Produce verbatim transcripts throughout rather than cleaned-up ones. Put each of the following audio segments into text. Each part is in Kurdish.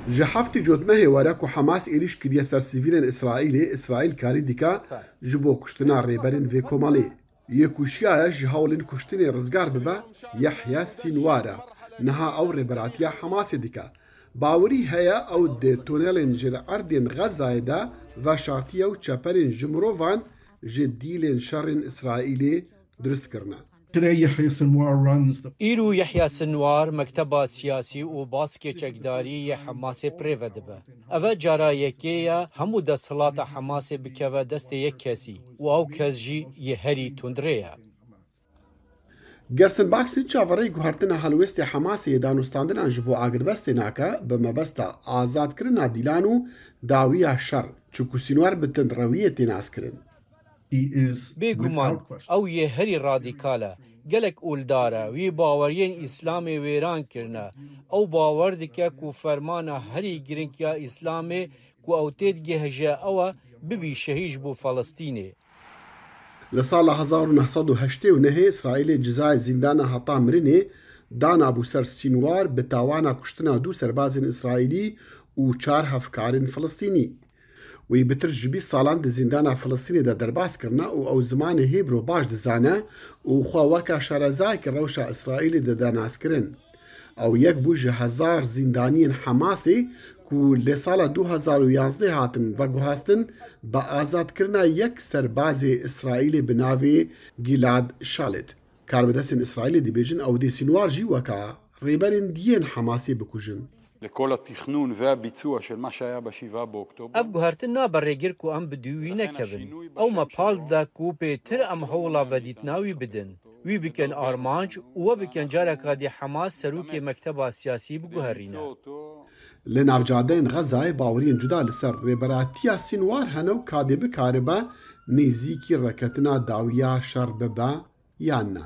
Ji heftê Cotmehê were ku Hamas êrîş kiriye ser sivîlên Îsraîlê, Îsraîl karî dike ji bo kuştina rêberên vê komelê. Yê ku şiyaye ji hewlên kuştinê rizgar bibe, Yehya Sînwar e. Niha ew rêberatiya Hamasê dike. Bawerî heye ew di tunelên ji li erdên Xezayê de veşartiye û çeperên ji mirovan ji dîlên şerên Îsraîlê dirust kirine. Today, Yahya Sinwar runs the Îro Yehya Sinwar mekteba siyasî û baskê çekdarî yê Hamasê bi rê ve dibe. Eve cara yekê ye hemû desthilata Hamasê bikeve destê yek kesî û ew kes jî yê herî tundrê ye. Gerson Baxin çaverêyî guhertina helwestê Hamasê yê danûstandinan ji bo agirbestê nake, bi mebesta azadkirina dîlan û dawiya şer, çunku Sînwar bi tundrewiyê tê naskirin. He is Bêguman, without question. Ew yê herî radîkal e. Gelek oldar e. Wî baweriyên Îslamê wêran kirine. Ew bawer dike ku fermana herî girîng ya Îslamê ku ew têdigihêje ew e, bibî şehîd ji bo Felistînê. Li sala hezar û neh sed û heştê û nehê Îsraîlê cizayê zîndana heta mirinê danabû ser Sînwar bi tawana kuştina du serbazên Îsraîlî û çar hevkarên Filistînî. Wî bitir ji bîst salan di zîndana Filistînê de derbas kirine û ew zimanê Hîbro baş dizane û xwe weke şarezayekî rewşa Îsraîlê dide naskirin. Ew yek bû ji hezar zîndaniyên Hamasê ku lê sala du hezar û yanzdeh hatin veguhastin, bi azadkirina yek serbazê Îsraîlê bi navê Gilad Shalit. Karbidestên Îsraîlê dibêjin ew dê Sînwar jî weka rêberên diyên Hamasê bikujin. לכל התכנון והביצוע של מה שהיה בשבעה באוקטובר. Ev guhertin nabe rêgir ku em bi dû wî nekevin. Ew me pal dida ku pêtir em hewla vedîtina wî bidin. Wî bikin armanc û we bikin careka dî Hamas serokê mekteba siyasî biguherîne. Li navcadeyên Xezayê baweriyên cuda li ser rêberatiya Sînwar hene û kadê bikaribe nêzîkî reketina dawiya şer bibe yan na.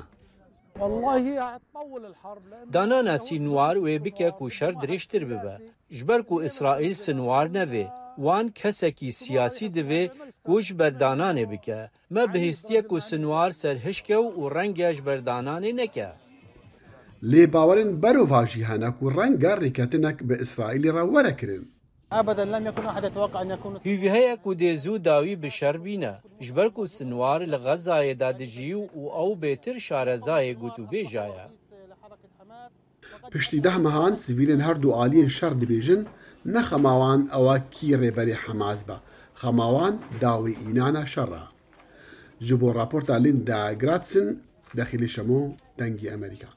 والله هي تطول الحرب، لأنه Danana Sînwar wê bike ku şer dirêjtir bibe. Ji ber ku Îsraîl Sinwar nevê, wan kesekî siyasî divê ku ji ber dananê bike. Me bihîstiye ku Sinwar serhişk e û renge ji ber dananê neke. Lê bawerên berovajî hene ku renge rêketinek bi Îsraîlê re were kirin. أبداً لم يكن أحد يتوقع أن يكون Hîvî heye ku dê zû dawî bi şer bîne, ji ber ku Sinwar li Xezayê de dijî û ew bêtir şarezayê gotûbêja ye. Piştî deh mehan sivîlên her du aliyên şer dibêjin, ne xema wan ew e kî rêberê Hamas be. Xema wan dawî înana şer e. Ji bo raporta Linda Gratsen, Dexîlê Şemo, Dengê Amerîka.